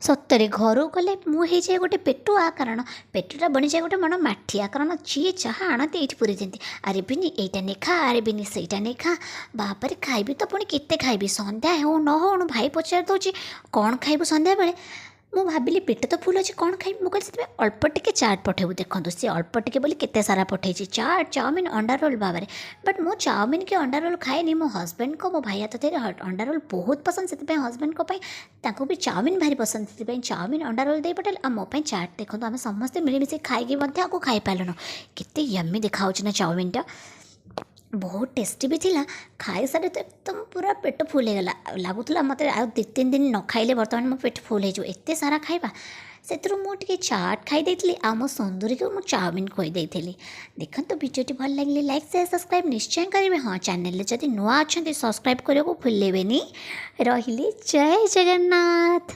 ସତରେ ଘରକୁ ଗଲେ ମୁଁ ହେଇଯାଏ ଗୋଟେ ପେଟୁଆ, କାରଣ ପେଟଟା ବନିଯାଏ ଗୋଟେ ମନ ମାଠିଆ। କାରଣ ଯିଏ ଯାହା ଆଣନ୍ତି, ଏଇଠି ପୁରେଇ ଦିଅନ୍ତି। "ଆରେ ବିନି, ଏଇଟା ନେ ଖା, ଆରେ ବିନି, ସେଇଟା ନେ ଖା।" ବାପରେ, ଖାଇବି ତ ପୁଣି କେତେ ଖାଇବି? ସନ୍ଧ୍ୟା ହେଉ ନ ହେଉଣୁ ଭାଇ ପଚାରି ଦେଉଛି, "କ'ଣ ଖାଇବୁ ସନ୍ଧ୍ୟାବେଳେ?" ମୁଁ ଭାବିଲି, ପେଟ ତ ଫୁଲ୍ ଅଛି, କ'ଣ ଖାଇବି? ମୁଁ କହିଲି, ସେଥିପାଇଁ ଅଳ୍ପ ଟିକେ ଚାଟ୍ ପଠେଇବୁ। ଦେଖନ୍ତୁ, ସେ ଅଳ୍ପ ଟିକେ ବୋଲି କେତେ ସାରା ପଠେଇଛି, ଚାଟ୍, ଚାଉମିନ୍, ଅଣ୍ଡା ରୋଲ୍। ବାବାରେ! ବଟ୍ ମୁଁ ଚାଉମିନ୍ କି ଅଣ୍ଡା ରୋଲ୍ ଖାଏନି। ମୋ ହଜବେଣ୍ଡଙ୍କ, ମୋ ଭାଇ ହାତ ତିଆରି ଅଣ୍ଡା ରୋଲ୍ ବହୁତ ପସନ୍ଦ। ସେଥିପାଇଁ ହଜବେଣ୍ଡଙ୍କ ପାଇଁ, ତାଙ୍କୁ ବି ଚାଉମିନ୍ ଭାରି ପସନ୍ଦ, ସେଥିପାଇଁ ଚାଉମିନ୍, ଅଣ୍ଡା ରୋଲ୍ ଦେଇ ପଠେଇଲେ ଆଉ ମୋ ପାଇଁ ଚାଟ୍। ଦେଖନ୍ତୁ, ଆମେ ସମସ୍ତେ ମିଳିମିଶି ଖାଇକି ମଧ୍ୟ ଆକୁ ଖାଇପାରିଲୁନୁ। କେତେ ୟମି ଦେଖାହେଉଛି ନା ଚାଉମିନ୍ଟା? ବହୁତ ଟେଷ୍ଟି ବି ଥିଲା। ଖାଇସାରି ତ ଏକଦମ ପୁରା ପେଟ ଫୁଲ୍ ହେଇଗଲା। ଲାଗୁଥିଲା ମୋତେ, ଆଉ 2-3 ଦିନ ନ ଖାଇଲେ ବର୍ତ୍ତମାନ ମୋ ପେଟ ଫୁଲ୍ ହେଇଯିବ, ଏତେ ସାରା ଖାଇବା। ସେଥିରୁ ମୁଁ ଟିକେ ଚାଟ୍ ଖାଇ ଦେଇଥିଲି ଆଉ ମୋ ସୁନ୍ଦରୀକୁ ମୁଁ ଚାଉମିନ୍ ଖୁଆଇ ଦେଇଥିଲି। ଦେଖନ୍ତୁ, ଭିଡ଼ିଓଟି ଭଲ ଲାଗିଲେ ଲାଇକ୍, ସେୟାର, ସବସ୍କ୍ରାଇବ୍ ନିଶ୍ଚୟ କରିବେ। ହଁ, ଚ୍ୟାନେଲରେ ଯଦି ନୂଆ ଅଛନ୍ତି, ସବସ୍କ୍ରାଇବ୍ କରିବାକୁ ଭୁଲିବେନି। ରହିଲି, ଜୟ ଜଗନ୍ନାଥ।